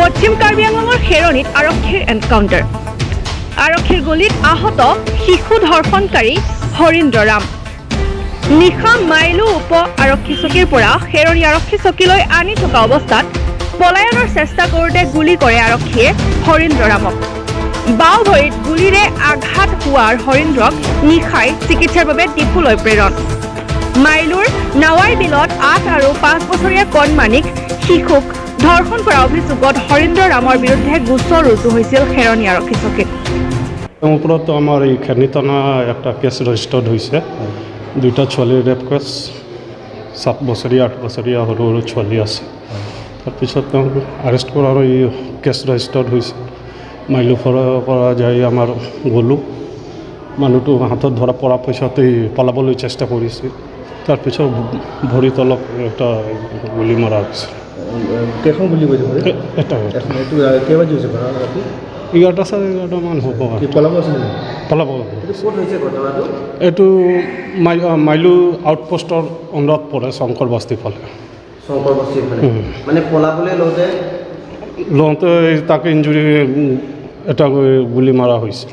পশ্চিম কাৰ্বি আংলঙৰ খেৰণিত আৰক্ষীৰ এনকাউণ্টাৰ। আৰক্ষীৰ গুলীত আহত শিশু ধৰ্ষণকাৰী হৰীন্দ্ৰ ৰাম। নিশা মাইলু উপ আৰক্ষী চকীৰ পৰা খেৰণি আৰক্ষী চকীলৈ আনি থকা অৱস্থাত পলায়নৰ চেষ্টা কৰোঁতে গুলী কৰে আৰক্ষীয়ে হৰীন্দ্ৰ ৰামক। বাওঁ ভৰিত গুলীৰে আঘাত হোৱাৰ হৰীন্দ্ৰক নিশাই চিকিৎসাৰ বাবে ডিফুলৈ প্ৰেৰণ। মাইলুৰ নাৱাই বিলত 8 আৰু 5 বছৰীয়া কণমানিক শিশুক ধৰ্ষণ কৰা অভিযোগত হৰীন্দ্ৰ ৰামৰ বিৰুদ্ধে গোচৰ ৰুজু হৈছিল খেৰণি আৰক্ষী চকীত। ওপৰত আমাৰ এই খেৰণি থানা একটা কেছ ৰেজিষ্টাৰ্ড হৈছে। দুইটা ছোৱালীৰ ৰেপ কেছ, 7 বছৰীয়া, 8 বছৰীয়া সৰু সৰু ছোৱালী আছে। তাৰপিছত তেওঁক এৰেষ্ট কৰাৰ এই কেছ ৰেজিষ্টাৰ্ড হৈছে। মাইলু পৰা যাই আমাৰ গ'লোঁ। মানুহটো হাতত ধৰা পৰাৰ পিছতেই পলাবলৈ চেষ্টা কৰিছিল। তাৰপিছত ভৰিত অলপ এটা গুলি মৰা হৈছে। কেইখন গুলি গৈছে ভৰিত? এটা। এখন। এইটো কেইবাজি হৈছে ঘটনা ৰাতি? 11, 11:30মান হ'ব। কি পলাব আছিলে নেকি? পলাব। এইটো ক'ত হৈছে ঘটনাটো? এইটো মাইলু আউটপোষ্টৰ আণ্ডাৰত পৰে, শংকৰ বস্তি ফালে। শংকৰ বস্তিৰ ফালে। মানে পলাবলৈ লওঁতে? লওঁতে তাকে ইঞ্জুৰি এটা গুলি মৰা হৈছে।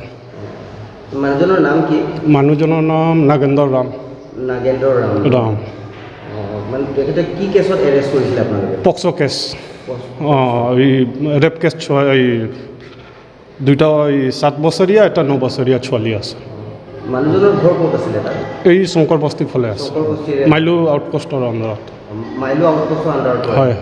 মানুহজনৰ নাম কি? মানুহজনৰ নাম নাগেন্দ্ৰ ৰাম। নাগেন্দ্ৰ ৰাম। ৰাম। অঁ, মানে তেখেতে কি কেছত এৰেষ্ট কৰিছিলে আপোনালোকে? পক্সো কেছ। অঁ, এই ৰেপ কেছ। এই দুইটা, এই 7 বছৰীয়া এটা, 9 বছৰীয়া ছোৱালী আছে। মানুহজনৰ ঘৰ ক'ত আছিলে তাত? এই শংকৰ বস্তি ফালে আছে। শংকৰ বস্তিৰে। মাইলু আউটপোষ্টৰ আণ্ডাৰত। মাইলু আউটপোষ্টৰ আণ্ডাৰত? হয়।